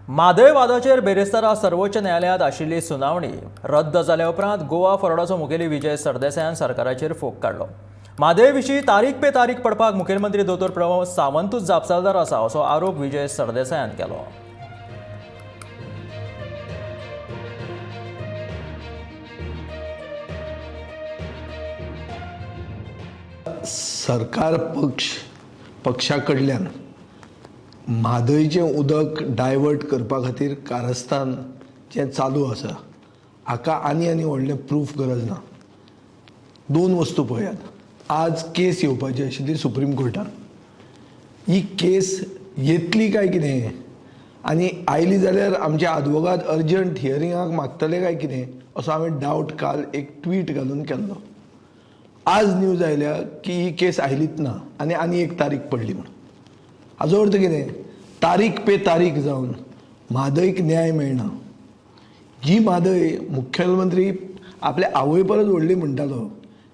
म्हादय वादाचेर बेरेस्तारा सर्वोच्च न्यायालयांत आशिल्ली सुनावणी रद्द जाल्या उपरांत गोवा फॉरवर्डाचो मुखेली विजय सरदेसायान सरकाराचेर फोग काडलो. म्हादय विशीं तारीख पे तारीख पडपाक मुखेलमंत्री दोतोर प्रमोद सावंतूच जापसालदार आसा असो आरोप विजय सरदेसायान केलो. सरकार पक्ष पक्षा कडल्यान म्हादयचें उदक डायवर्ट करपा खातीर कारस्थान जें चालू आसा हाका आनी आनी व्हडलें प्रूफ गरज ना. दोन वस्तू पळयात. आज केस येवपाची आशिल्ली सुप्रीम कोर्टान. ही केस येतली काय कितें आनी आयली जाल्यार आमचे आदवोगाद अर्जंट हियरिंगाक मागतले काय कितें असो हांवें डावट काल एक ट्वीट घालून केल्लो. आज न्यूज आयल्या की ही केस आयलीच ना आनी आनी एक तारीख पडली म्हणून. हाजो अर्थ कितें, तारीख पे तारीख जावन म्हादयक न्याय मेळना. जी म्हादय मुखेलमंत्री आपल्या आवय परस व्हडली म्हणटालो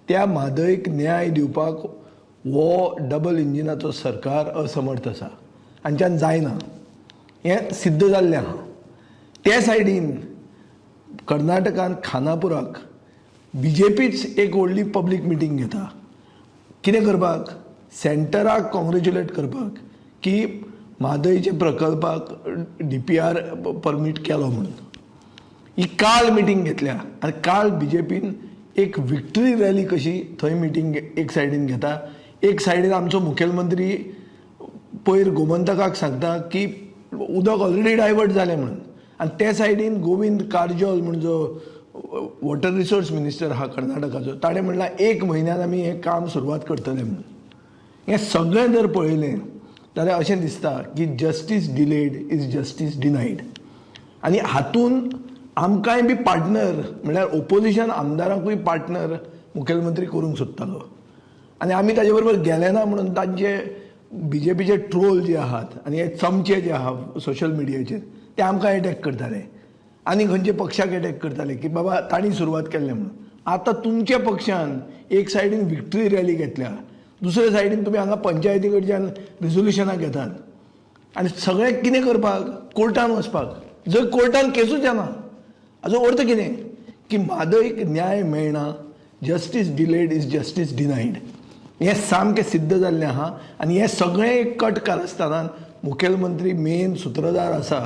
त्या म्हादयक न्याय दिवपाक हो डबल इंजिनाचो सरकार असमर्थ आसा, हांच्यान जायना हें सिद्ध जाल्लें आहा. ते सायडीन कर्नाटकान खानापुराक बीजेपीच एक व्हडली पब्लीक मिटींग घेता. कितें करपाक, सेंटराक कॉंग्रेच्युलेट करपाक की म्हादयच्या प्रकल्पाक डीपीआर परमीट केलो म्हणून. ही काल मिटींग घेतल्या आनी काल बीजेपीन एक विक्टरी रॅली कशी थंय मिटींग एक सायडीन घेता, एक सायडीन आमचो मुखेलमंत्री पयर गोमंतकाक सांगता की उदक ऑलरेडी डायवर्ट जालें म्हणून, आनी ते सायडीन गोविंद कारजोल म्हूण जो वॉटर रिसोर्स मिनिस्टर आहा कर्नाटकाचो ताणें म्हणलां एक म्हयन्यान आमी हें काम सुरवात करतले म्हणून. हें सगळें जर पळयलें जाल्यार अशें दिसता की justice delayed is justice denied. आनी हातून आमकांय बी पार्टनर म्हणल्यार ओपोजिशन आमदारांकूय पार्टनर मुखेलमंत्री करूंक सोदतालो आनी आमी ताजे बरोबर गेले ना म्हणून तांचे बीजेपीचे ट्रोल जे आहात आनी हे चमचे जे आहा सोशल मिडियाचेर ते आमकां एटॅक करताले आनी खंयच्या पक्षाक एटॅक करताले की बाबा तांणी सुरवात केल्ले म्हणून. आतां तुमच्या पक्षान एक सायडीन विक्टरी रॅली घेतल्या, दुसरे सायडीन तुमी हांगा पंचायती कडच्यान रिजोल्युशनां घेतात आनी सगळें कितें करपाक कोर्टान वचपाक, जंय कोर्टान केसूच येना. हाजो अर्थ कितें की म्हादयक न्याय मेळना, justice delayed is justice denied हें सामकें सिद्ध जाल्लें आहा. आनी हें सगळें एक कट कारस्थानान मुखेलमंत्री मेन सुत्रधार आसा.